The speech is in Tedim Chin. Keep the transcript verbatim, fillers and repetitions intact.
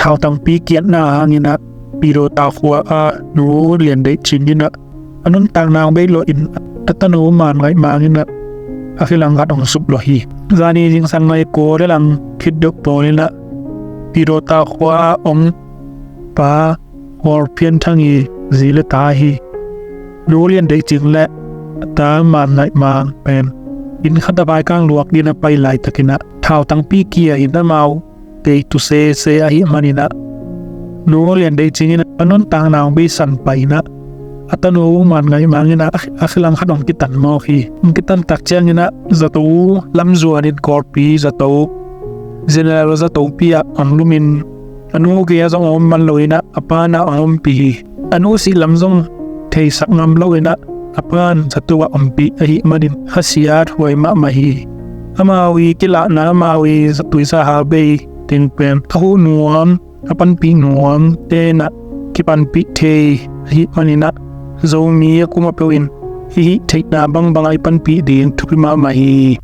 Thautangpi kiatna hangin ah Pidawta khua ah Nu Lian Deih Cing in ah a nuntakna hong bei lawhin a tanu Man Ngaih Mang in ah a kilang khat hong suplawh hi. Zani zingsang nai kua le lang khit deuh pawl in ah Pidawta khua ah om pa Khualphian Thang i zi le ta hi Nu Lian Deih Cing le a ta Man Ngaih Mang pen inn khat ah vaikang luak dingin a pai laitakin ah thautangpi kia in amau teitu sese ahih manin ah Nu Lian Deih Cing in ah a nuntakna hong beisan pah in ah a tanu Man Ngaih Mang in ah a kilang khat hong kitan mawk hi. Hong kitan tak ciangin ah zato lamzuan in Kawlpi zato General Zatopi ah hong lumin a nu gei ah zong a om man loin ah a pa in ah hong ompih hi. A nu sih lam zong theisak ngam loin ah a pa in zato ah ompih ahih manin khasiathuai mahmah hi. Amau i kilahna, amau i zatui sa hal bei teng pen a huh nuam, a panpih nuam te in ah kipanpih thei ahih manin ah Zomi a kum a peuh in hih theihna bangbang ah i panpih ding thupi mahmah hi.